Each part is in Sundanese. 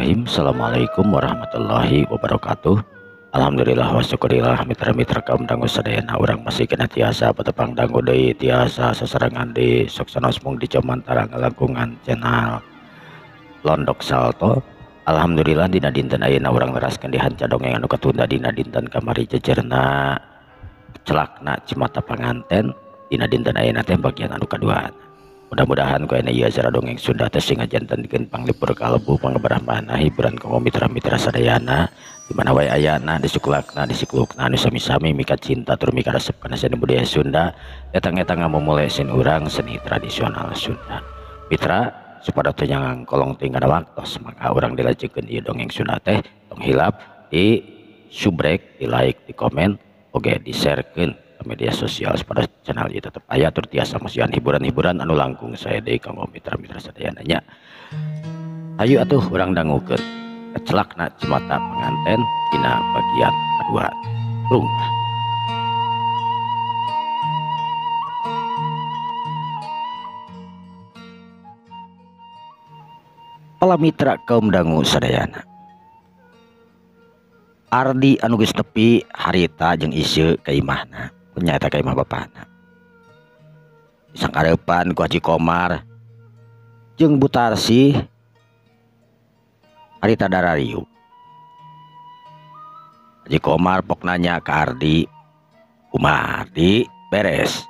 Bismillahirrahmanirrahim. Assalamualaikum warahmatullahi wabarakatuh. Alhamdulillah wa syukurillah mitra-mitra kaum dangu sadayana urang masih kena tiasa patepang dangu deui tiasa sasarengan di sok sanos mung di Jomantara ngalangkungan channel Londok Salto. Alhamdulillah dina dinten ayeuna urang neraskeun di hanca dongeng anu katunda dina dinten kamari jejerna celakna Cimata Panganten dina dinten ayeuna teh bagian anu kadua. Mudah-mudahan ku ayeuna ieu acara dongeng Sunda teh sing ngajantenkeun panglipur kalbu pangabarah manah hiburan kanggo mitra-mitra sadayana di mana wae ayana di sukulakna di siklukna anu sami-sami mika cinta tur mika resep kana seni budaya Sunda eta-eta ngamumule sin urang seni tradisional Sunda. Mitra supados teu nyangkolong teuing kana waktos maka urang dilajengkeun ieu dongeng Sunda teh tong hilap di subrek, di like, di komen, oge di sharekeun media sosial pada channel ieu tetep aya tur tiasa masihan hiburan-hiburan anu langkung sae deui kanggo mitra-mitra sadayana nya. Hayu atuh urang dangukeun kecelakna Cimata Panganten dina bagian kadua. Rung. Pala mitra kaum dangu sadayana. Ardi anu geus nepi harita jeung Iseu ka imahna. Nyata ka imah bapana. Disangkarepan ku Haji Komar jeung Bu Tarsi harita darariu. Haji Komar pok nanya ka Ardi, "Kumaha Ardi, beres?"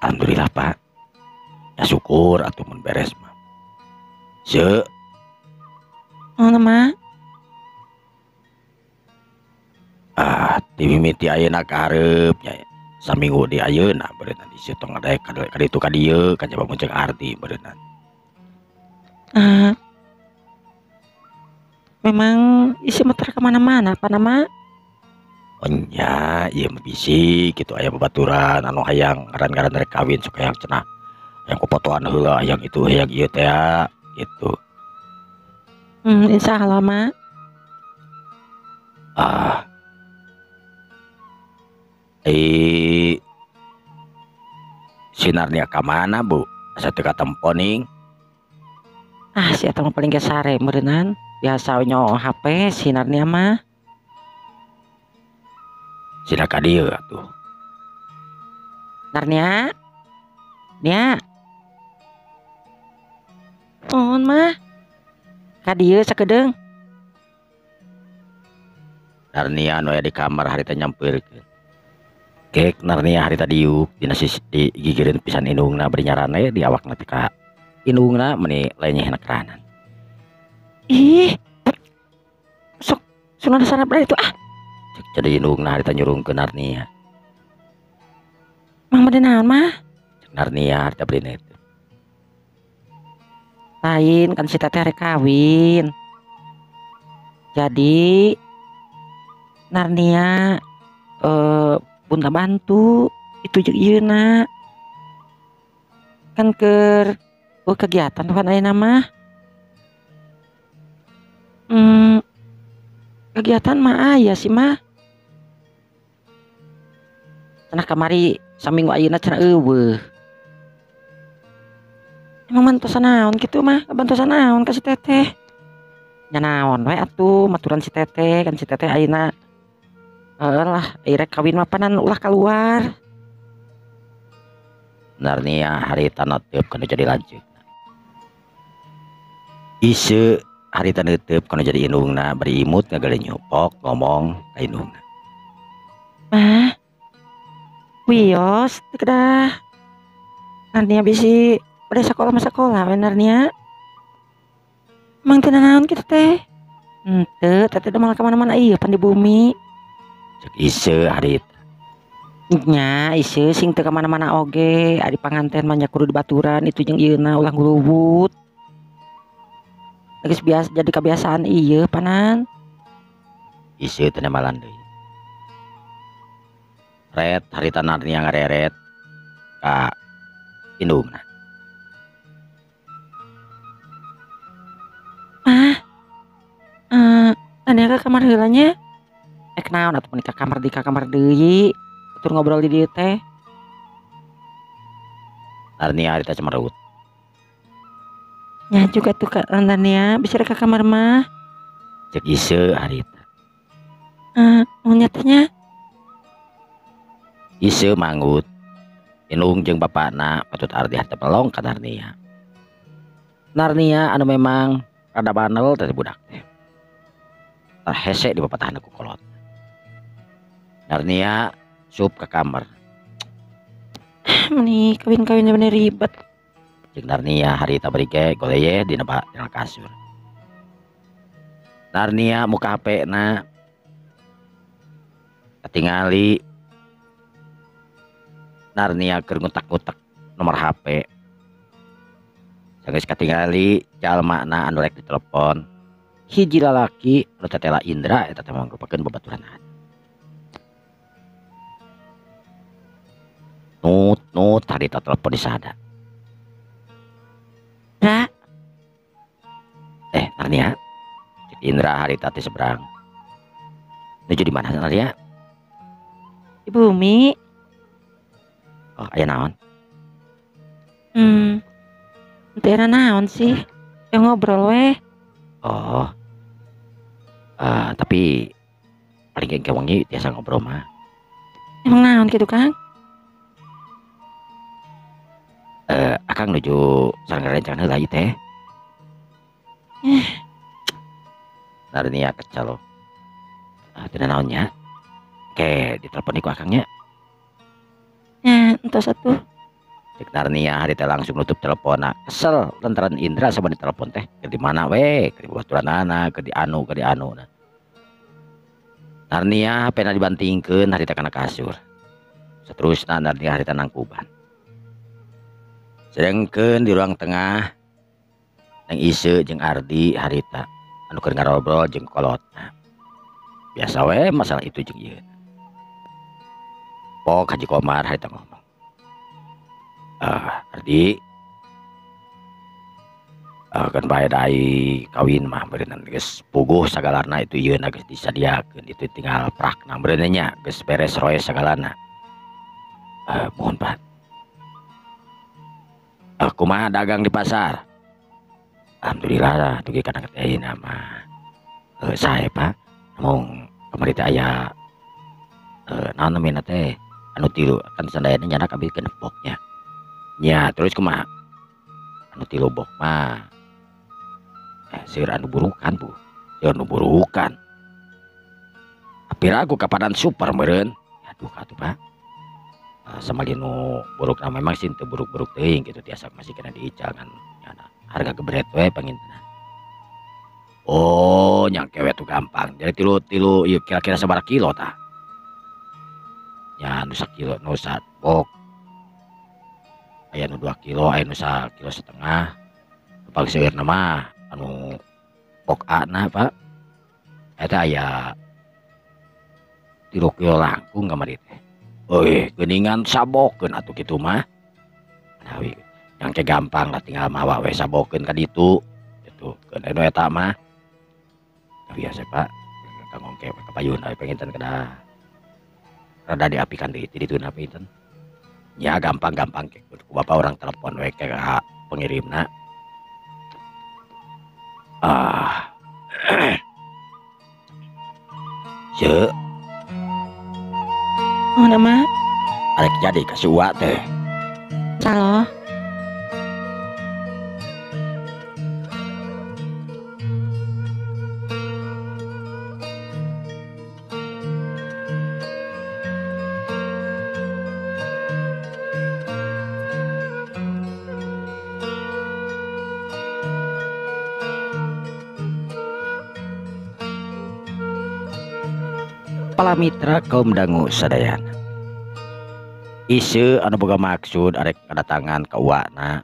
"Alhamdulillah, Pak." "Ya syukur atuh mun beres mah." "Seu." "Naon mah?" "Ah, ti mimiti ayeuna ka hareup nya saminggu di ayeuna beureunan ieu tong ngadek ka ditu ka dieu ka jaba mun ceuk Ardi beureunan." Memang isi motor kemana-mana apa nama? Oh nya, ieu mah bisi kitu aya babaturan anu hayang ngaran-ngaran rek kawin sok hayang cenah hayang popotoan heula hayang itu hayang ieu teh gitu. Insyaallah mah. Ah. Sinarnya ka mana Bu? Asa teu katempo ning. Ah, si eta mah paling ge sare meureunnan. Biasa we nyo HP sinarnya mah. Sina ka dieu atuh. Narnia. Nia. Mohon mah. Ka dieu sakedeung. Narnia anu aya di kamar harita nyampeurkeun. Kek Narnia harita diuk dina sisi digigireun pisan indungna bari nyarane di awakna teh ka indungna meuni lenyehna keranan. Ih. Sok sunah sana itu ah. Cek jadi indungna harita nyurungkeun Narnia. Mang bade naon mah? Cek Narnia harita bari neuteut. Lain kan si teteh rek kawin. Jadi Narnia punta bantu itu jeung ieuna kan keur kegiatan kan ayeuna mah. Kegiatan mah aya sih mah. Cenah kamari saminggu ayeuna cenah eueuh. Emang bantosan naon kitu mah? Bantosan naon ka si teteh? Nya naon we atuh maturan si teteh kan si teteh ayeuna lah, rek kawin mah panan ulah keluar. Narnia harita neuteub kana jadi lanceuk. Iseu harita neuteub kana jadi indungna bari imut ngagalenyupok ngomong ka indungna. Mah. Wios teu kedah. Narnia bisi bade sakola mah sakola we Narnia. Emang teu nanaon kitu teh? Henteu, teteh teh moal ka mana-mana ieu pan di bumi. Cek Iseu harita. Nya Iseu sing teu ka mana-mana oge, ari panganten mah nya kudu dibaturan itu jeung ieuna ulah nguluwut. Geus biasa jadi kebiasaan ieu panan. Iseu teh nemalan deui. Ret harita Narnia ngareret ka indungna. Mah. Narnia ka kamar heula nya. Ek naon atuh ka kamar di ka kamar deui. Atur ngobrol di dieu teh. Narnia harita cemerut. Nya juga tuh Kak Narnia bisa ke kamar mah. Cek Ise harita. Mau nyatanya? Ise manggut. Inung jeung bapakna patut Ardi harta melong ka Narnia. Narnia anu memang rada bandel teh budak teh. Terhese di bapatahna ku kolot. Narnia sup ke kamar. Meni kawin-kawinnya bener ribet. Jeung Narnia harita bari ge goleye dina kasur. Narnia muka HP na katingali Narnia keur ngutak-ngutak nomor HP. Sanggeus katingali jalmana anu rek ditelepon. Hiji lalaki anu tetela Indra eta teh mangrupakeun babaturanna. Nut nut harita telepon disada. Indra. Narnia. Cek Indra harita teh seberang. Nuju di mana Narnia? Di bumi. Oh, aya naon? Teu era naon sih? Yang ngobrol weh. Oh. Tapi paling engke wengi tiasa ngobrol mah. Emang naon kitu, Kang? Akang nuju sareng rencana heula ieu teh. Narnia kecel. Teu naon nya? Ke ditelepon ku akang nya. Ya, entos atuh. Cek Narnia hari teh langsung nutup telepon. Kesel lantaran Indra sama ditelepon teh ke di mana we, ke di baturanana, ke di anu, ke di anu. Nah. Narnia HP-na dibantingkeun hari teh kana kasur. Seterusna Narnia hari teh nangkuban. Sedengkeun di ruang tengah Neng Ise jeung Ardi harita anu keur ngarobrol jeung kolotna. Biasa we masalah itu jeung ieu. Pok Haji Komar harita ngomong. Ardi kan bae dai kawin mah beureunan geus puguh sagalana itu ieu na geus disadiakeun itu tinggal prakna beureunan nya geus beres roe sagalana. Mohon Pak. Kumaha dagang di pasar? Alhamdulillah lah dugi kana teh ayeuna mah. Sae Pak. Mung kamari teh aya naon namina teh anu tilu kan sandayana nyanak abdi genep boknya. Nya terus kumaha? Anu tilu bok mah seueur anu burukan bu. Seueur anu burukan. Apira aku kapanan super meureun. Aduh atuh Pak. Sama nu burukna memang sih teu buruk-buruk teuing gitu tiasa masih kena diical kan nyana harga gebret we panginten. Oh, nyangke we tuh gampang. Jadi tilu ieu kira-kira sabaraha kilo tah? Nya nu sakilo nu sabok. Aya nu 2 kilo, aya nu sakilo setengah. Nu paling seueurna mah anu bok A na Pak. Eta aya 3 kilo langkung kamari teh. Euy, geuningan sabokeun atuh kitu mah. Manawi nyangke gampang lah tinggal mawa we sabokeun ka ditu. Kitu keun anu eta mah. Biasa Pak, kang ongke ka payun we panginten kedah. Rada diapikan deui ti dituna panginten. Ya gampang-gampang ke ku bapak orang telepon we ka pengirimna. Ceuk. Oh, nama? Arek jadi ka si Uwa teh. Halo. Pala mitra kaum dangu sadayana. Ise anu boga maksud arek kedatangan ka uwana.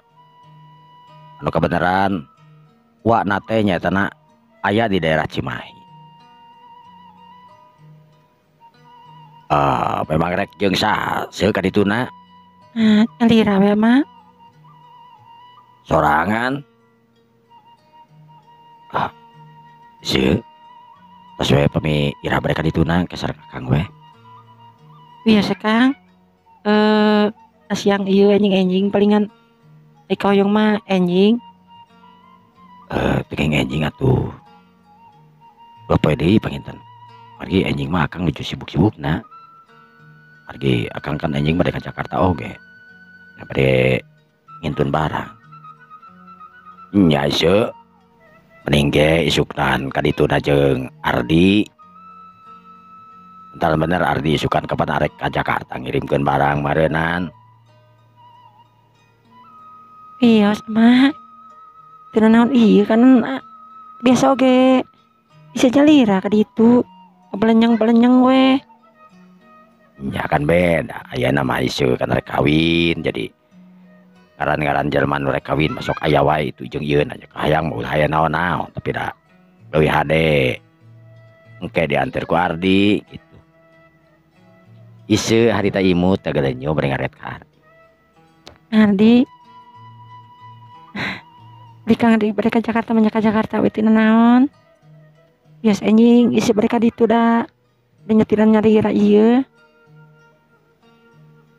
Anu kabeneran uwana teh nyaetana aya di daerah Cimahi. Memang rek jeung saha seueur ka dituna? Nyalira we mah. Sorangan. Seueur. Tos we pami ira bade ka dituna ke sareng Akang we. Biasa Kang. Siang ieu enjing-enjing palingan kahoyong mah enjing. Teu enjing atuh. 2 poe deui panginten. Margi enjing mah akang nuju sibuk-sibukna. Margi akang kan enjing bade ka Jakarta oge. Nah, bade ngintun barang. Nya ieu mending ge isuknan ka dituna jeung Ardi. Entar bener Ardi isukan kapan arek ka Jakarta ngirimkeun barang mareunan. Iya, sama. Teu naon ieu kan biasa oge bisa nyalira ka ditu. Belenyeng-belenyeng we. Nya kan beda, ayeuna mah ieu kan rek kawin jadi ngaran-ngaran jelema nu rek kawin masuk aya wae itu jeung ieu nya kahayang mah ulah aya naon-naon tapi da leuwih hade. Engke diantar ku Ardi gitu. Ieu harita imut teh gelenyo bari ngaret ka Ardi. Ardi di Kang di bade ka Jakarta mah ka Jakarta we tina naon. Biasa anjing isi mereka ditu da nyetiran nyalira ieu.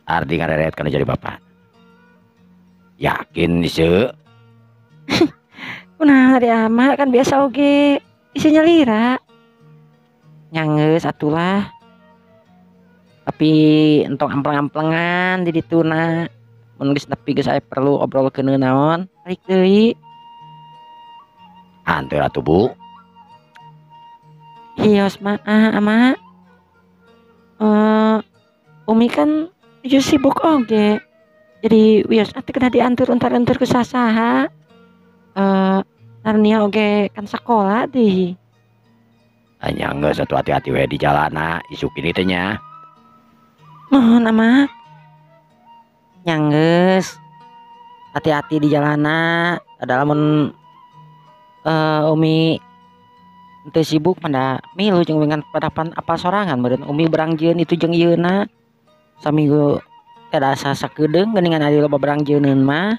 Ardi ngareret kana jadi bapak. Yakin ieu? Kunaon ari ama kan biasa oge isi nyalira. Nya geus atulah. Tapi entong amplang-amplengan di dituna. Mun geus nepi geus aya perlu obrolkeun naon, balik deui. Anteur atuh Bu. Iya, ma, ama. Umi kan nuju sibuk oge. Jadi wios atuh kena diantur entar-entur ku sasaha. Narnia oge kan sakola deui. Anya geus atuh hati-hati we di jalana isuk ini teh nya. Mohon ama. Nya geus. Hati-hati di jalana. Ada lamun Umi teu sibuk mah milu jeung dengan padapan apa sorangan meureun Umi berangjieun itu jeung ieuna. Saminggu teh asa sakedeung geuningan ari loba berangjeuneun mah.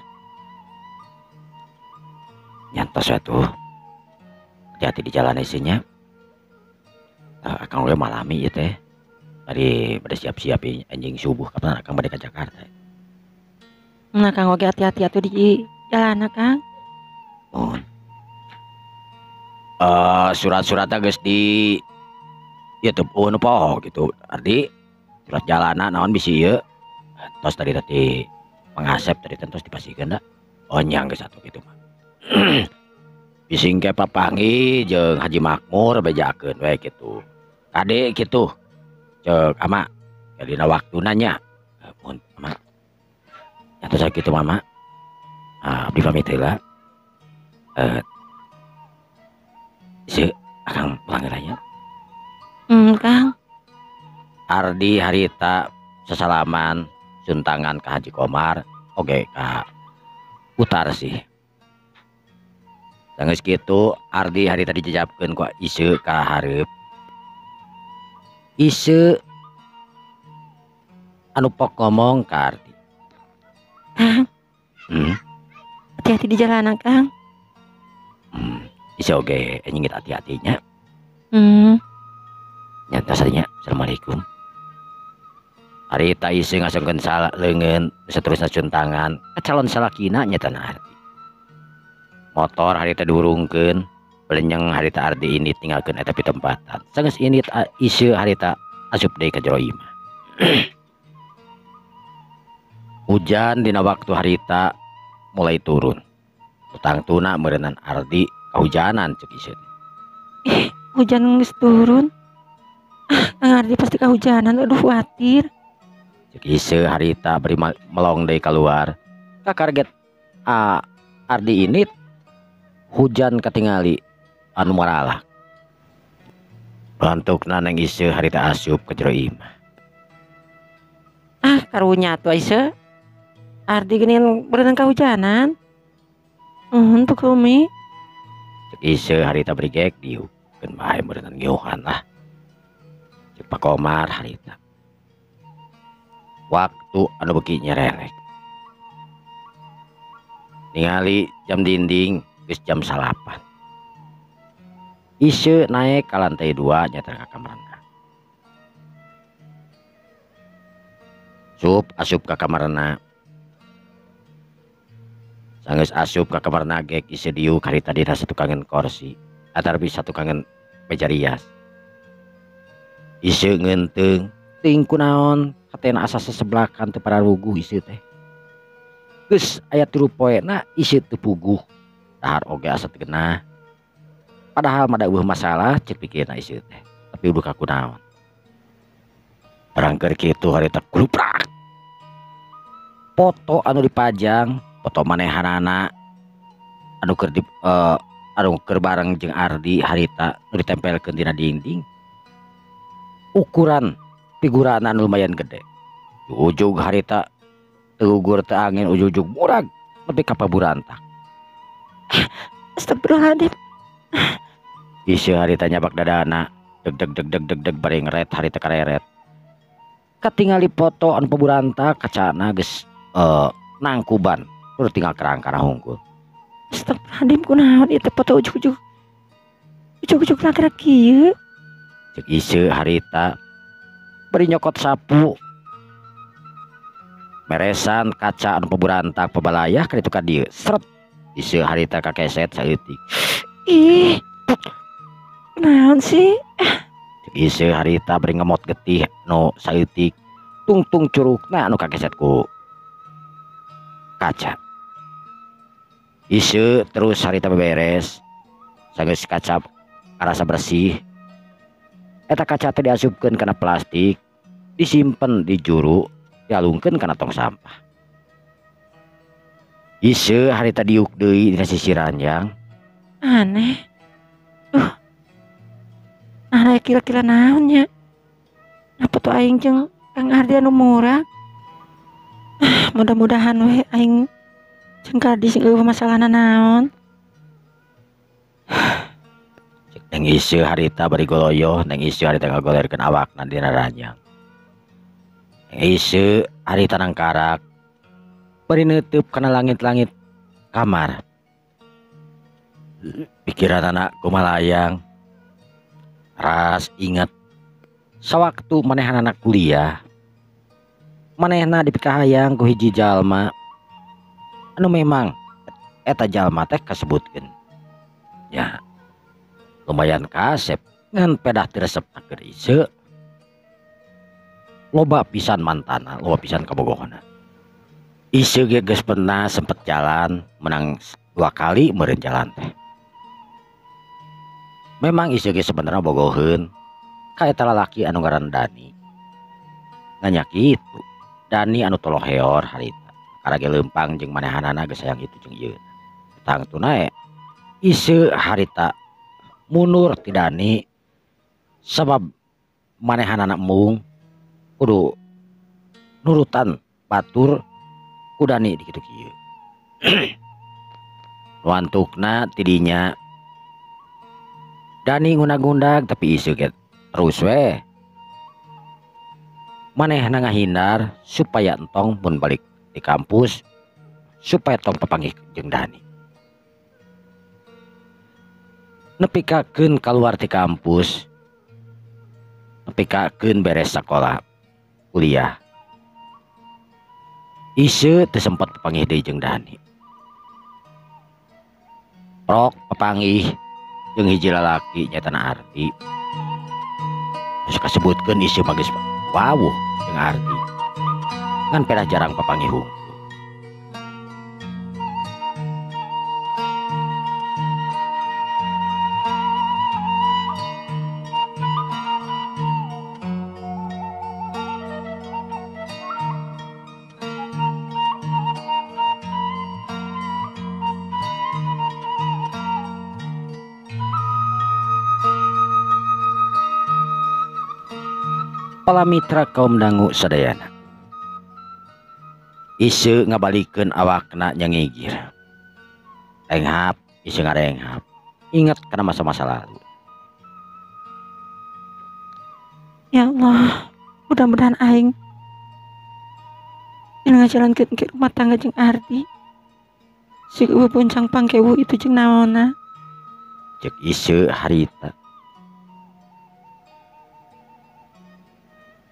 Nyantos atuh. Hati-hati di jalan isinya. Akang we malami ieu teh. Bari bade siap-siap anjing subuh kapan akang bade ka Jakarta. Nah Kang oge hati-hati atuh di jalan Kang. Mohon. Surat-suratnya geus di ieu teu nu poho gitu. Ardi surat jalana naon bisi ieu. Tos tadi tadi pengasep tadi tos dipasikeun da. Oh nya geus atuh kitu mah. Bisi engke papanggih jeung Haji Makmur bejakeun we kitu. Kade kitu. Ceuk ama dina waktuna nya. Mun ama. Nya tos sakitu mama. Abdi pamit heula. Si akang pulang heula nya. Kang. Ardi harita sesalaman suntangan ka Haji Komar oge ka Utar sih. Sanggeus kitu Ardi harita dijejapkeun ku Ise ka hareup. Ise anu pok ngomong ka Ardi. Kang. Hati-hati di jalanan, Kang. Ise oge anjing hati-hatinya. Nyata sadinya. Assalamualaikum. Harita Ise ngasongkeun salah leungeun saterusna cuntangan ka calon salakina nyatana Ardi. Motor harita diurungkeun, belenyeng harita Ardi ini tinggalkeun eta pitempatan. Sanggeus ini Ise harita asup deui ka jero imah. Hujan dina waktu harita mulai turun. Tangtuna meureunan Ardi kahujanan ceuk Ise. Hujan geus turun. Ah, Ardi pasti kahujanan, aduh khawatir. Ceuk Ise harita bari melong deui keluar. Kakarget Ardi ini hujan katingali anu maralak. Bantukna neng Ise harita asup ke jero imah. Ah, karunya atuh Ise. Ardi geuning berenang kahujanan. Untuk Umi. Ceuk Ise harita bari gek diuk. Keun bae meureun ngiuhan lah. Ceuk Pak Komar harita. Waktu anu beuki nyerelek. Ningali jam dinding geus jam 9. Ise naik ka lantai 2 nyata ka kamarna. Sup asup ka kamarna. Sanggeus asup ka kamar nagek Ise diuk harita dina satukangan kursi atanapi satukangan meja rias. Ise ngeunteung teuing kunaon hatena asa seseblakan teu pararuguh Ise teh. Geus aya 3 poena Ise teu puguh. Dahar oge asa teu genah. Padahal mah da eueuh masalah ceuk pikirna Ise teh. Tapi udah kakunaon. Barang keur kitu harita kuluprak. Foto anu dipajang, foto manehanana anu keur di, anu keur bareng jeung Ardi harita nu ditempelkeun dina dinding. Ukuran figurana anu lumayan gede. Ujug harita teu gugur teu angin ujug-ujug murag nepi ka paburantak. Astagfirullahaladzim. Ise harita nyabak dadana, deg deg deg deg deg deg bari ngeret harita kareret. Katingali foto anu paburantak kacana geus nangkuban, kudu tinggal kerangkana hungkul. Astagfirullahaladzim, kunaon ieu teh foto ujug-ujug. Ujug-ujug nagrak kieu. Ceuk Ise harita bari nyokot sapu. Meresan kaca anu paburantak pabalayah ka ditu ka dieu. Sret. Ise harita kakeset saeutik. Ih. Naon sih? Ceuk Ise harita bari ngemot getih nu saeutik tungtung curugna anu kakeset ku kaca. Ise terus harita beberes. Sanggeus kaca karasa bersih. Eta kaca teh diasupkeun kana plastik, disimpen di juru, dialungkeun kana tong sampah. Ise harita diuk deui dina sisi ranjang. Aneh. Duh. Nah, kira-kira naon nya? Nah, foto aing jeung Kang Ardi anu murag. Ah, mudah-mudahan we aing jeung Ardi sing eueuh masalahna naon. Cek Neng Ise harita bari goloyoh, Neng Ise harita ngagolerkeun awakna dina ranjang. Neng Ise harita nangkarak bari neuteub kana langit-langit kamar. Pikiranana kumalayang. Ras ingat sawaktu manehanana kuliah, manehna dipikahayang ku hiji jalma anu memang eta jalma teh kasebutkeun. Ya, lumayan kasep ngan pedah teu resep keur Ise. Loba pisan mantana, loba pisan kabogohna. Ise ge geus pernah sempet jalan, menang 2 kali meureun jalan teh. Memang Ise ge sebenarnya bogoheun ka eta lalaki anu ngaran Dani. Nanya kitu, Dani anu toloheor harita. Karage leumpang jeung manehanana geus hayang itu jeung ieu. Tangtuna Ise harita mundur ti Dani sabab manehanana embung kudu nurutan batur ku Dani di kitu kieu. Wantukna tidinya Dani ngundag-ngundag tapi Ise ge terus we. Manehna ngahindar supaya entong mun balik di kampus supaya tong papanggih jeung Dani. Nepikakeun kaluar ti kampus, nepikakeun beres sakola kuliah. Ise teu sempet papanggih deui jeung Dani. Prok papanggih jeung hiji lalaki nyaeta Ardi. Geus kasebutkeun Ise mah geus wawuh jeung Ardi. Ngan pedah jarang papanggih hungkul. Pala mitra kaum dangu sadayana. Ise ngabalikeun awakna nyangigir. Renghap, Ise ngarenghap. Ingat kana masa-masa lalu. Ya Allah, mudah-mudahan aing yang ngajalankeun ke rumah tangga jeung Ardi. Sing eueuh boncang pangkewu itu jeung naonna. Ceuk Ise harita.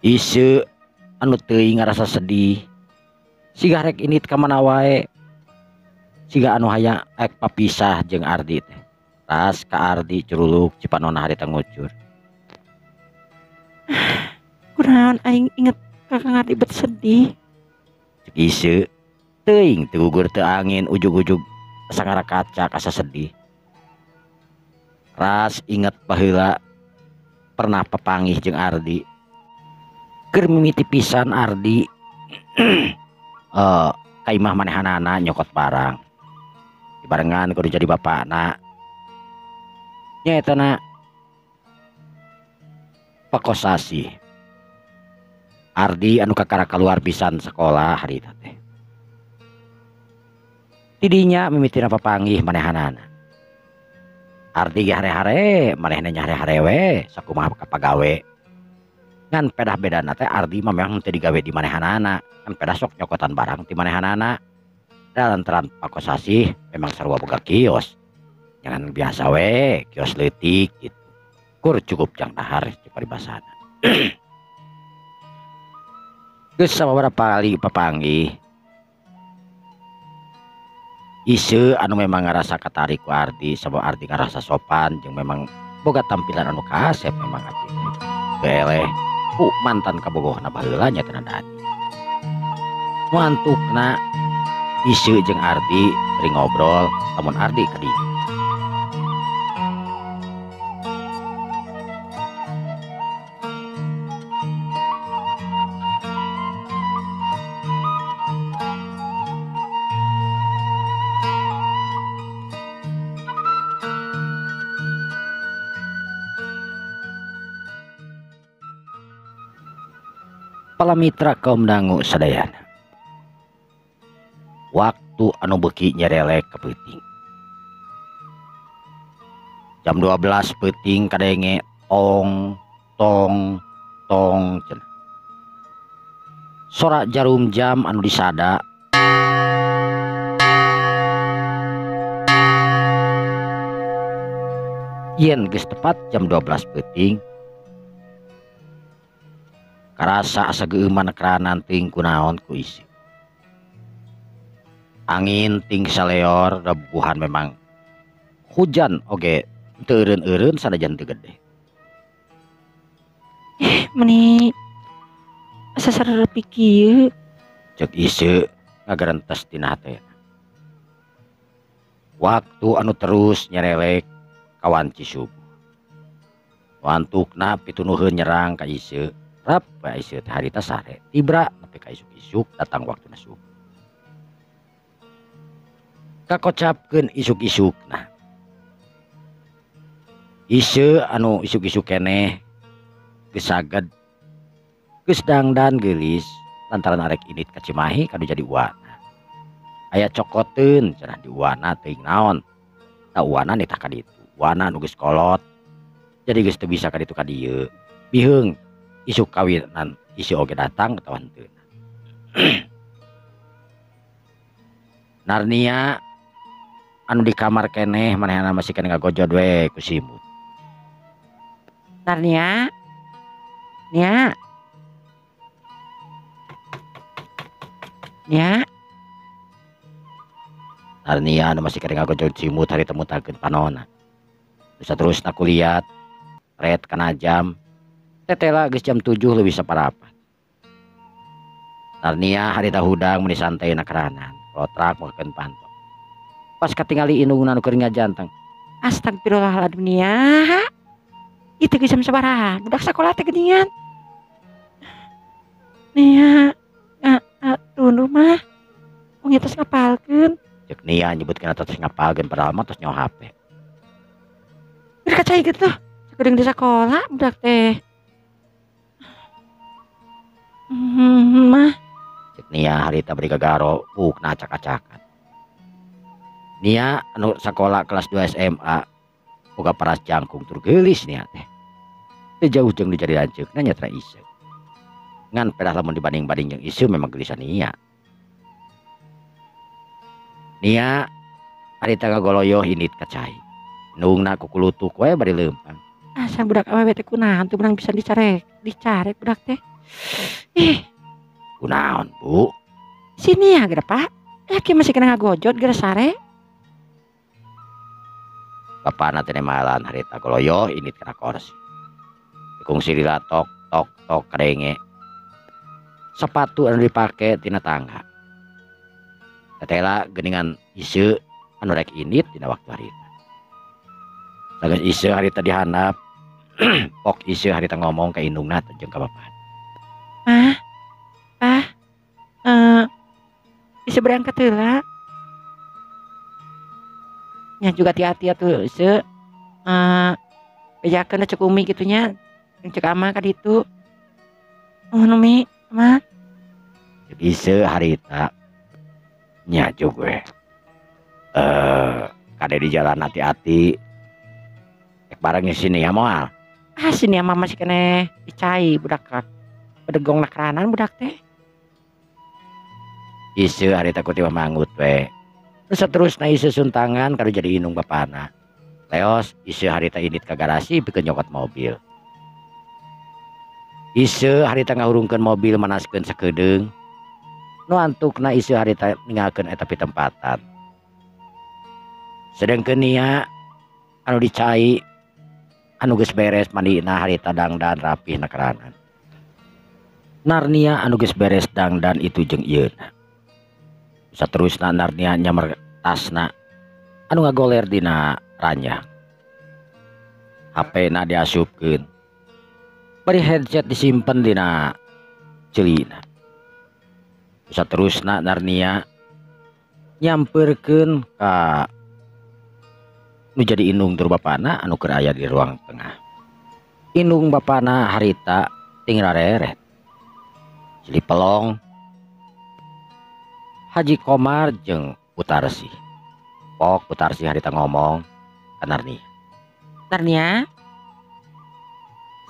Ise anu teuing ngarasa sedih. Siga rek indit ka mana wae. Siga anu hayang ek papisah jeung Ardi teh. Ras ka Ardi curuluk cipanona harita ngucur. Kunaon aing inget ka Kang Ardi bet sedih. Cek Ise teuing teu gugur teu angin ujug-ujug sangara kaca asa sedih. Ras inget baheula pernah papanggih jeung Ardi. Keur mimiti pisan Ardi ka imah manehanana nyokot barang. Dibarengan kudu jadi bapakna. Nya eta na pakosasi. Ardi anu kakara kaluar pisan sekolah harita teh. Tidinya mimitina papanggih manehanana. Ardi ge hare-hare, manehna nya hare-hare we, sakumaha kapagawe. Ngan pedah bedana teh Ardi mah memang teu digawe di manehanana, ngan pedah sok nyokotan barang ti manehanana. Da lantaran pakosasi memang sarua boga kios. Jangan biasa we, kios leutik gitu. Kur cukup jang dahar cek paribasana. Geus sababaraha kali papanggih. Ise anu memang ngarasa katarik ku Ardi sabab Ardi ngarasa sopan jeung memang boga tampilan anu kasep memang Ardi teh. Beleh ku mantan kabogohna baheula nya teh Dani. Nu antukna Ise jeung Ardi sering ngobrol lamun Ardi ka dieu. Palamitra kaum dangu sadayana. Waktu anu beuki nyerelek ka peuting. Jam 12 peuting kadenge tong tong tong cenah. Sora jarum jam anu disada yen geus tepat jam 12 peuting. Karasa asa geueuman keranan ting kunaon ku isi. Angin ting saleor rebuhan memang hujan oge teu eureun-eureun sanajan teu gede. Meni asa sarerepi kieu. Cek Ise ngagarentes tina hate. Waktu anu terus nyerelek kawanci subuh. Wantukna pitunuheun nyerang ka Ise. Rap bae Ise teh harita sare tibra nepi ka isuk-isuk datang waktuna subuh. Kakocapkeun isuk-isukna. Ise anu isuk-isuk keneh geus saged geus dangdan geulis lantaran arek indit ka Cimahi kadu jadi uana. Aya cokoteun cenah di uana teuing naon. Da uana nitah ka ditu. Uana nu geus kolot. Jadi geus teu bisa ka ditu ka dieu. Biheung isuk kawinan isi oge datang atawa henteu. Narnia anu di kamar keneh manehna masih keneh ngagojod we ku simut. Narnia. Nia. Nia. Narnia anu masih keneh ngagojod simut hari temu takeun panona. Terus terus aku lihat red kana jam. Tetela geus jam 7 leuwih saparapat. Narnia harita hudang meni santai na keranan, kolotrak makeun panto. Pas katingali indungna nu keur ngajanteng. Astagfirullahaladzim Nia. Itu geus jam sabaraha? Budak sakola teh geuningan. Nia, tunduh mah. Mung tos ngapalkeun. Cek Nia nyebutkeun tos ngapalkeun padahal mah tos nyaho HP. Keur kacai kitu. Sakedeung di sakola budak teh. Mah. Cek Nia harita bari gagaro buukna acak-acakan. Nia anu sakola kelas 2 SMA boga paras jangkung tur geulis Nia teh. Teu jauh jeung nu jadi lanceukna nya Ise. Ngan pedah lamun dibanding-banding jeung Ise memang geulisan Nia. Nia harita ngagoloyoh indit ka cai. Nungna kukulutuk we bari leumpang. Asa budak awewe teh kunaon teu meunang bisa dicarek budak teh. Ih, kunaon, Bu? Sini ya, geura, Pak. Kieu masih kena ngagojot geura sare. Bapana teh nemalan harita goloyo indit kana kursi. Kungsi lila tok tok tok kadenge. Sepatu anu dipake tina tangga. Tetela geuningan iseu anu rek indit dina waktu harita. Sageus iseu harita dihandap. Pok iseu harita ngomong ka indungna jeung ka bapana. Mah, Pah, bisa berangkat heula. Nya juga hati-hati atuh iseu. Bejakeun cek umi kitu nya. Cek ama ka ditu. Nuhun Umi, Ma. Cek iseu harita nya jug we. Kade di jalan hati-hati. Rek bareng sini ya moal. Ah sini mah masih keneh dicai budak bedegong nakeranan budak teh. Iseu harita ku tiba manggut we. Terus seterusna iseu suntangan kadu jadi indung bapana. Leos iseu harita indit ka garasi pikeun nyokot mobil. Iseu harita ngahurungkeun mobil manaskeun sakedeung. Nu antukna iseu harita ninggalkeun eta pitempatan. Sedengkeun nia anu dicai anu geus beres mandina harita dangdan rapih nakeranan. Narnia anu geus beres dangdan itu jeung ieuna. Saterusna Narnia nyamer tasna anu ngagoler dina ranjang. HP na diasupkeun. Bari headset disimpen dina ceulina. Saterusna Narnia nyamperkeun ka nu jadi indung tur bapana anu keur aya di ruang tengah. Indung bapana harita ting rareret. Silih pelong Haji Komar jeung Putarsi. Pok Putarsi harita ngomong ka Narnia. Narnia,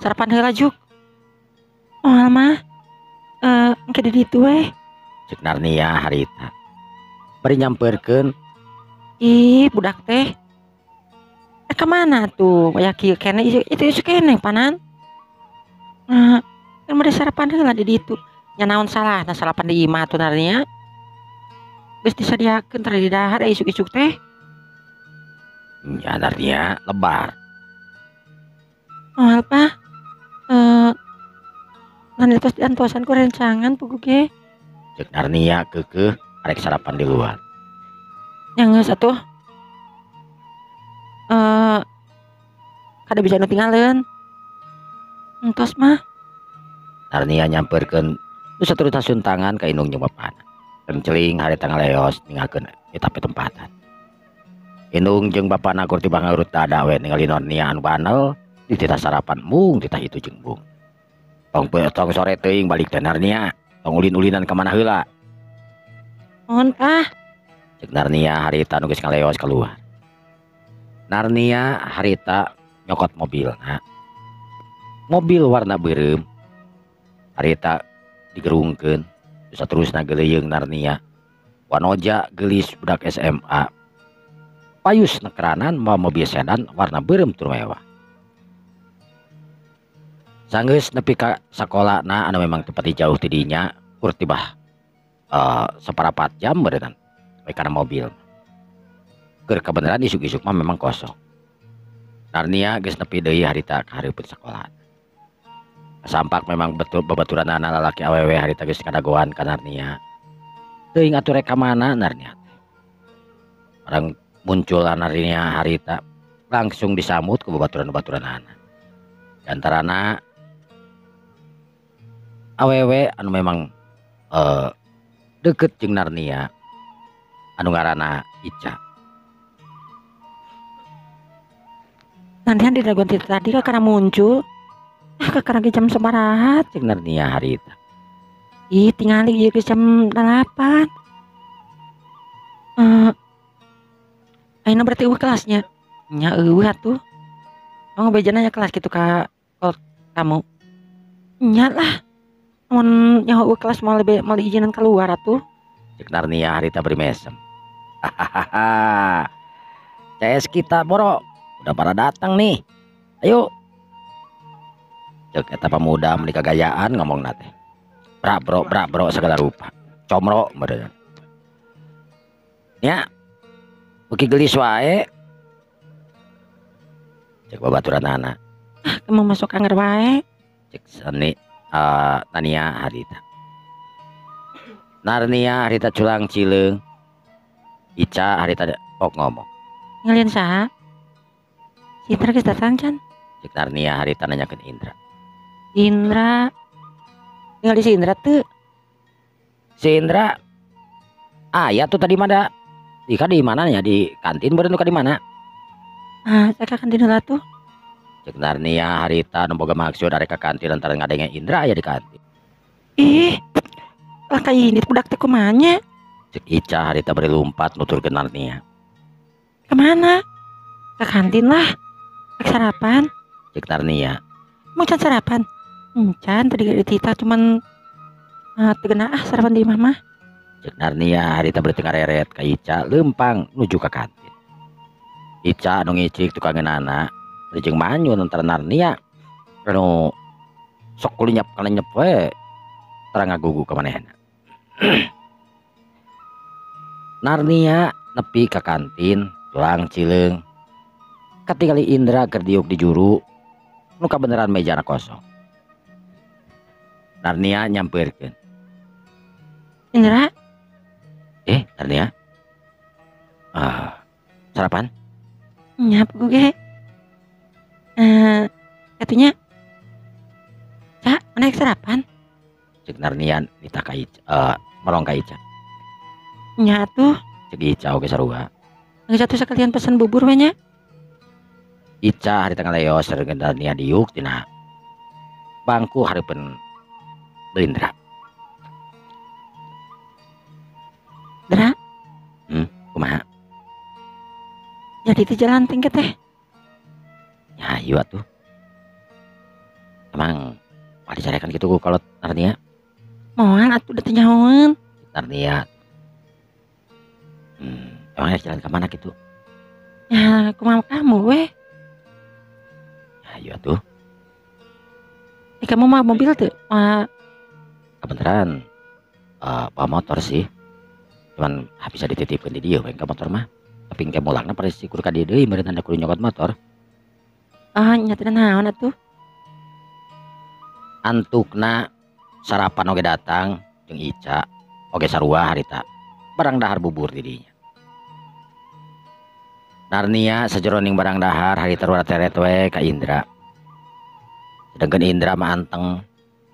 sarapan heula juk. Moal mah, engke di ditu we. Cek Narnia harita. Bari nyamperkeun. Ih, budak teh. Ka mana tuh? Aya kieu keneh itu isu keneh panan. Nah, kan bade sarapan heula di ditu. Nya naon salahna sarapan di imah atuh Narnia. Geus disadiakeun tara didahar isuk-isuk teh. Nya Narnia lebar. Moal Pah. Narnia tos diantosan ku rencangan puguh ge. Cek Narnia keukeuh arek sarapan di luar. Nya geus atuh. Kada bisa nu tinggaleun. Entos mah. Narnia nyamperkeun nu saturutna suntangan ka indung jeung bapana. Kenceling harita ngaleos ninggalkeun eta pitempatan. Indung jeung bapana kur tiba ngarut dada we ningali Narnia anu banel dititah sarapan mung titah itu jeung bung. Tong tong sore teuing balik teh Narnia, tong ulin-ulinan ka mana heula. Nuhun Pah. Cek Narnia harita nu geus ngaleos keluar. Narnia harita nyokot mobilna. Mobil warna beureum. Harita digerungkeun. Saterusna geuleuyeung Narnia. Wanoja geulis budak SMA. Payus nekeranan mawa mobil sedan warna beureum tur mewah. Sanggeus nepi ka sakolana anu memang teu pati jauh ti dinya kur tibah saparapat jam beureunan we kana mobil. Keur kabeneran isuk-isuk mah memang kosong. Narnia geus nepi deui harita ka hareupeun sakola. Sampak memang betul babaturanana lalaki awewe harita geus kadagoan ka Narnia. Teuing atuh rek ka mana Narnia teh. Barang muncul Narnia harita langsung disambut ku babaturan-babaturanana. Di antarana awewe anu memang deket jeung Narnia anu ngaranna Ica. Nantian di daguan tadi kakara muncul. Ah, kakara ge jam sabaraha cek Narnia harita. Ih, tingali ieu ge jam 8. Ayeuna berarti eueuh kelasnya. Nya eueuh atuh. Oh, bejana nya kelas kitu ka kamu. Nya lah. Mun nyaho eueuh kelas moal lebih moal diizinan keluar atuh. Cek Narnia harita beri mesem. Hahaha. CS kita boro udah pada datang nih. Ayo. Cek eta pemuda meuni kagayaan ngomongna teh. Bra bro bra bro segala rupa. Comro meureun. Nya beuki geulis wae. Cek babaturanana. Ah, kamu masuk anger wae. Cek seni Tania harita. Narnia harita culang cileung. Ica harita pok ngomong. Ngalian saha? Si Indra geus datang can? Cek Narnia harita nanyakeun Indra. Indra. Tinggal di si Indra tuh. Si Indra aya tuh tadi mah da. Ika di mana nya, di kantin beureun ka di mana? Ah, saya ka kantin heula tuh. Cek Narnia harita nu boga maksud arek ka kantin lantaran ngadenge Indra aya di kantin. Ih, lah ini budak teh kumaha nya? Cek Ica harita bari lumpat nuturkeun Narnia. Kemana? Ke kantin lah. Rek sarapan. Cek Narnia. Mau can sarapan? Can tadi Tita cuman teu geuna ah sarapan di imah mah. Cek Narnia harita bari teu ngareret ka Ica leumpang nuju ka kantin. Ica anu ngicik tukangeunana jeung manyun antara Narnia anu sok kulinyap kalenyep we tara ngagugu ka manehna. Narnia nepi ka kantin tulang cileung katingali Indra keur diuk di juru nu kabeneran mejana kosong. Narnia nyampeurkeun. Indra? Narnia? Sarapan? Nyap gue. Katanya, Cak, mana sarapan? Cek Narnia nita ka Ica, melong ka Ica. Nya tuh. Cek Ica oge sarua. Geus atuh sakalian pesan bubur we nya. Ica harita ngaleos sareng Narnia diuk tina bangku hareupeun Indra. Dra? Kumaha? Jadi teh jalan teh teh. Ya hayu atuh. Emang mah dicarekan kitu ku kolot Narnia? Moal atuh da teu nyahoeun. Narnia. Emang jalan ka mana kitu? Ya kumaha kamu weh. Ya hayu atuh. Kamu mah mobil teu? Mah kebeneran bawa motor sih. Cuman bisa dititipkeun di dieu we ka motor mah. Tapi engke mulangna pasti kudu ka dieu deui meureun tanda kudu nyokot motor. Ah, nya teh naon atuh? Antukna sarapan oge datang jeung Ica oge sarua harita. Barang dahar bubur di dinya. Narnia sajeroning barang dahar harita teret we ka Indra. Sedangkan Indra mah anteng.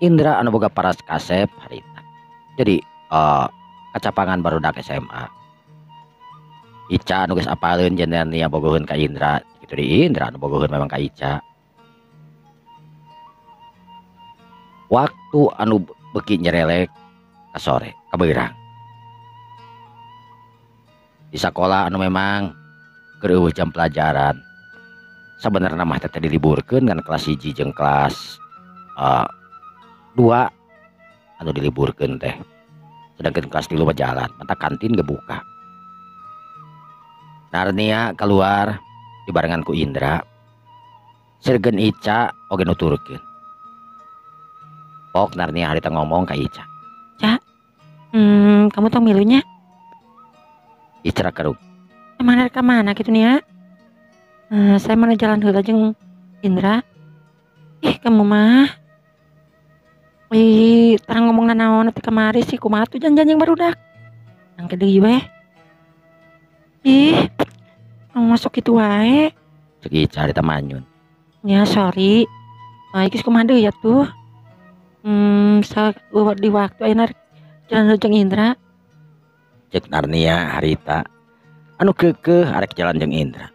Indra anu boga paras kasep harita. Jadi kacapangan barudak SMA. Ica anu geus apaleun jeung Narnia bogoheun ka Indra. Kitu di Indra anu bogoheun memang ka Ica. Waktu anu beuki nyerelek ka sore ka beurang. Di sakola anu memang keur eueuh jam pelajaran. Sabenerna mah teh diliburkeun kan kelas 1 jeung kelas 2 anu diliburkeun teh. Sedangkan kelas 3 mah jalan, mata kantin ge buka. Narnia keluar dibarengan ku Indra. Sirgen Ica oge nuturkeun. Pok Narnia harita ngomong ka Ica. Ca, kamu tong milunya? Ica keruk. Emang dari mana gitu nih ya? Saya mana jalan heula jeung Indra. Ih, kamu mah. Ih, tarang ngomong nanaon teh kamari sih kumaha tuh janjian jeung barudak. Nangke deui weh. Ih, kamu masuk kitu wae. Cek Ica harita manyun. Ya, sorry. Ah, iki kumaha deui ya tuh. Di waktu ayeuna jalan jeung Indra. Cek Narnia harita anu keukeuh arek jalan jeung Indra.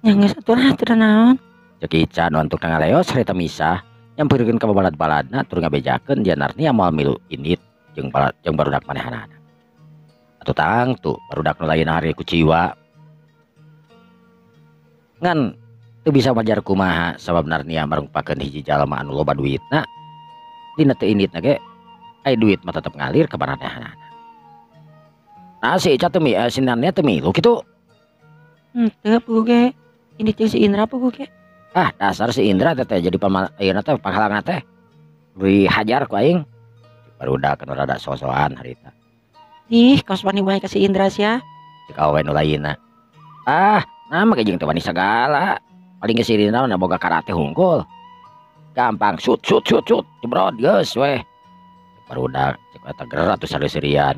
Nya geus atuh lah teu naon. Cek Ica nu antuk ngaleos harita misah nyampeurkeun ka babalad-baladna tur ngabejakeun dia Narnia moal milu indit jeung balad jeung barudak manehanana. Atuh tangtu barudak nu lain hari kuciwa. Ngan teu bisa majar kumaha sabab Narnia marungpakeun hiji jalma anu loba duitna. Dina teu inditna ge ai duit mah tetep ngalir ka manehanana. Nah si Ica teu si Narnia teu milu kitu. Henteu puguh ge. Indit jeung si Indra puguh ge. Ah dasar si Indra teh jadi ayeuna teh panghalangna teh dihajar ku aing. Barudak anu rada sosoan harita. Ih, kaos wani wae ka si Indra sia. Cek awewe nu lainna. Ah, nah mah jeung teu wani sagala. Paling geus sirina mah boga karate hungkul. Gampang sut sut sut sut jebrot geus weh. Cek barudak cek eta geura atuh saleuserian.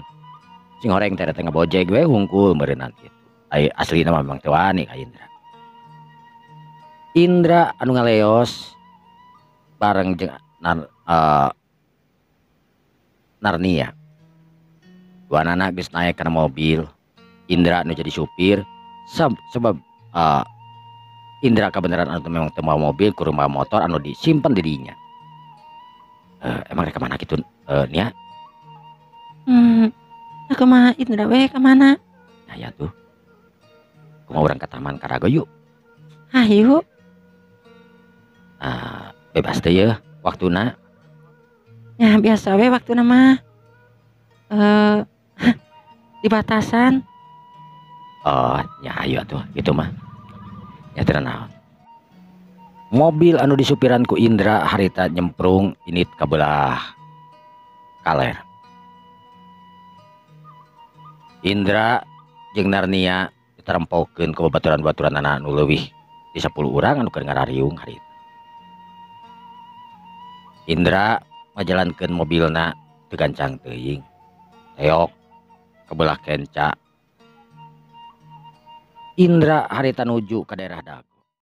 Sing horeng teh teh ngabojeg we hungkul meureunnan kitu. Ai aslina mah memang teu wani ka Indra. Indra anu ngaleos bareng jeung Narnia. Duanana geus naek kana mobil. Indra nu jadi supir sebab Indra kebenaran anu memang teu mawa mobil kudu mawa motor anu disimpen di dinya. Emang rek ka mana kitu nia? Nah kumaha Indra we ka mana? Nah ya tuh. Kumaha urang ka Taman Karago yuk? Hayu. Bebas teh yeuh waktuna. Ya biasa we waktuna mah. Di batasan. Oh, ya ayo atuh gitu mah. Ya teu naon. Mobil anu disupiran ku Indra harita nyemprung init ka belah kaler. Indra jeung Narnia ditarempokeun ku babaturan-babaturanana anu leuwih di 10 urang anu keur ngarariung harita. Indra ngajalankeun mobilna teu gancang teuing. Teok ka belah kenca. Indra harita nuju ka daerah Dago.